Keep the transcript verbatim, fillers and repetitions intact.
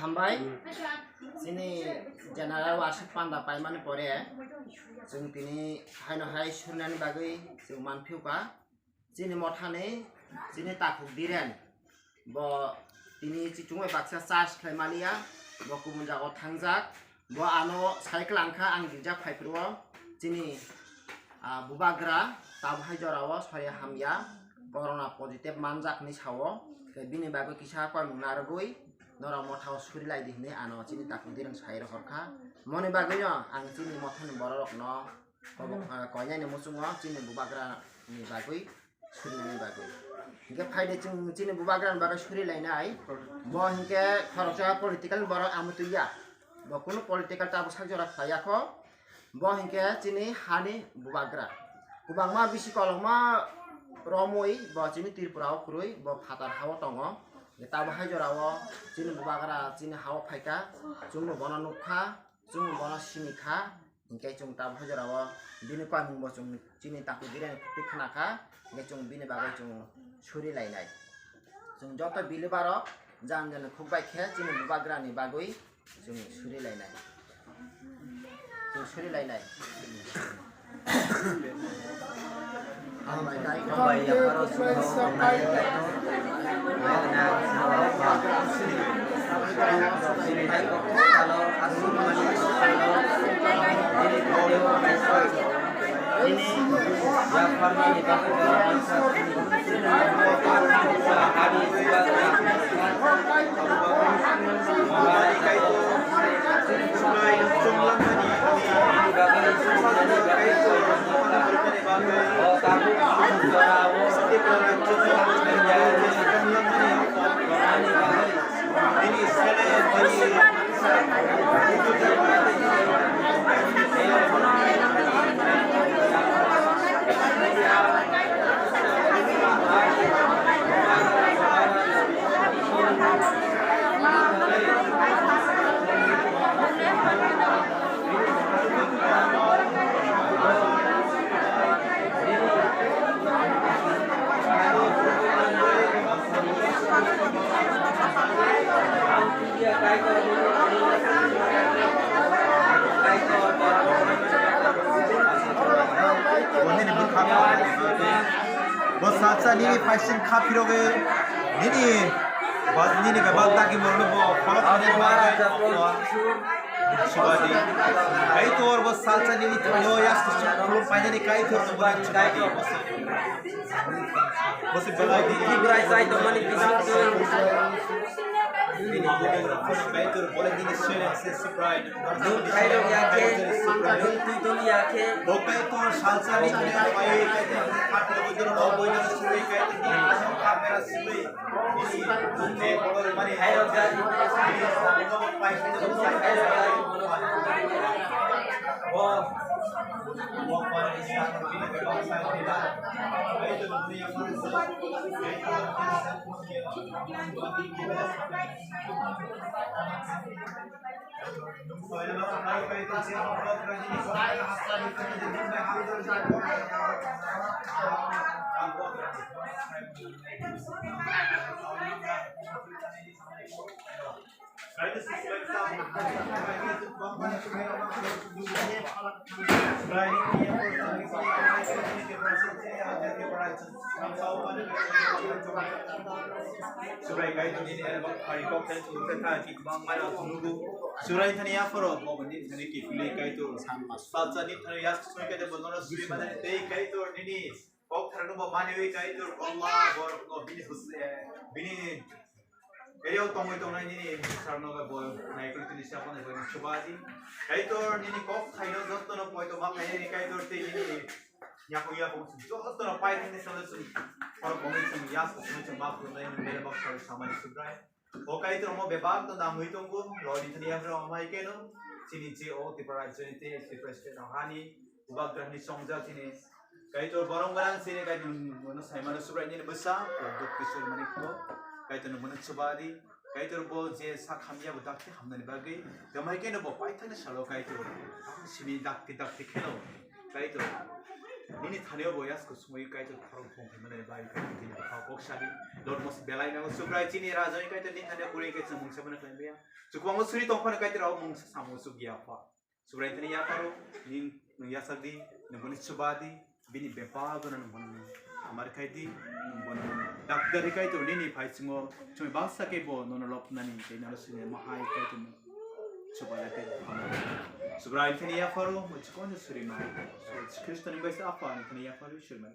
Hambai, chini general worship panda paimani pore, chwng tini haino hai surinani bagwi chwng manphiuka. Chini mothani, chini takhuk Dhiren, bo tini chichungwi baksa charge khlai maliya, bo kubun jagao thangjak, bo ano sai kwlangkha ang girja phaiphuru o, chini, ah, bubagra tabhai jorao sori hamya, corona positive manjak hinwi sao, tei bini bagwi kisa koimung narwgwi norok mothao suri lai di hinwi ano chini takhuk Dhiren sai rohorkha. Moni bagwino ang chini mothani bororokno kobo-, ah, koinani muchungo chini bubagra ni bagwi surinani bagwi. Hinkhe phaide chwng chini bubagrani bagwi suri lainai. Bo hinkhe khoroksa political ni borok amutwi ya. Bo kunu political tabuk sak jora khlai ya kho. Bo hinkhe chini hani bubagra. Kwbangma bisi kolokma romwi bo chini Tripura o kwrwi bo phatar ha o tongo. Tabuk hai jora o chini bubagra chini ha o phaikha. Chwngno bono nukkha. Chwng bono sini kha, hinkhe chwng tabuk hai jora o bini koimung bo chwng chini takhuk Dhiren ni khukti khna kha, hinkhe chwng bini bagwi chwng suri lainai. Chwng joto believer rok jan jan khuk bai khe chini bubagra ni bagwi chwng suri lainai. Chwng suri lainai. Bo salsa nini phaising kha phirogwi nini, bo nini bebak dagi morno bo khorok khorok bagwi. Subadi. Kaitor bo salsa nini thaio yas khulum painani Kaitor no bo subadi. Bo se belai di. Tripura sai tongmani bising twi. Bini bubung Kaitor bolai nini sele se Subrai. Duk khairok ya khe, duk twi tong ya khe. Bo Kaitor salsa ni khe pai Kaitor khatir bo doro bo boina suri Kaitor ni asam khamera suri. Khairok ya. Bo. Subrai Kaitor nini elbak phai kok tei chukse tha ki kwbang mai rok nugo. Subrai thani yaphoro bo nini thani kiphilwi Kaitor. Salsa nini thani yas soi Kaitor bo nono suri manani tei Kaitor nini kok tharno bo maniwi Kaitor. Allah borok no bini hus-, eh, bini Area o tongwi tongnai nini sarno bai bo naikol tini siya phano bai chubaji. Kaitor nini kok thaino jotono poito ma khainani Kaitor tei nini yakung yakung jotono pai thangni salo chwng khorok bongwi chwng yas chwng chwng ma phunai nini bebak sal samani Subrai. O Kaitor mo bebak to dangwi tongo lodi thani yaphro amai keno chini je o Tripura rajyoni tei Tripura state o hani Bubagrani chongjak chini Kaitor borok gwnang chini Kaitor nwng bono saimano Subrai nini bwsa, Pradyot Kishore Manikno Kaitor nwng bono chubadi, Kaitor bo je sak hamya bo dakti hamnani bagwi, tamo hai khe no bo paithakni salo Kaitor simi dakti dakti kheno Kaitor Nini thani o bo yas ko sumui Kaitor khorok thong thai mani bai Kaitor tini bwkha kok sadi. Lord mos belai na Subrai chini raja ni Kaitor ni thani o kuri Kaitor mungsa mani khlai maya. Chukwang o suri tong phano Kaitor o mungsa samo suk ya pha. Subrai thani ya pharo ning nung yasak di, nung boni chuba di, bini bepa gona nung boni amar khai di, nung boni doctor Kaitor nini phai chingo chumi baksa ke bo nono lop nani tei nono sini mahai Kaitor nung chuba da tei phano. Subrai thani ya pharo mo chikon suri ma. Kristo ni bai sa apa ni thani ya pharo suri ma.